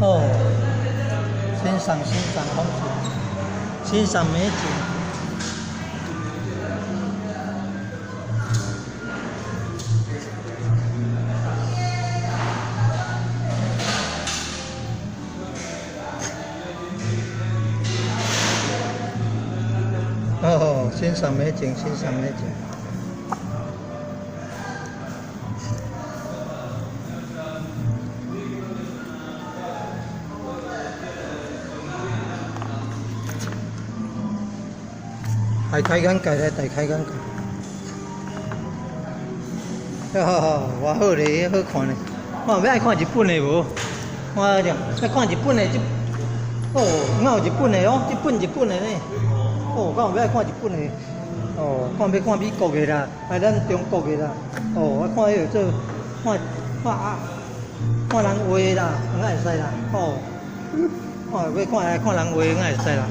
哦，欣賞欣賞風景，欣賞美景。哦，欣賞美景，欣賞美景。大開眼界咧，大開眼界。哈哈，偌好咧，好看咧。我欲愛看日本的無？我講，愛看日本的這，哦，哪有日本的哦？這本日本的呢？哦，敢有欲愛看日本的？哦，看欲看美國的啦，啊，咱中國的啦。哦，我看彼個做，看看啊，看人畫的啦，敢會使啦？哦，看欲看來看人畫，敢會使啦？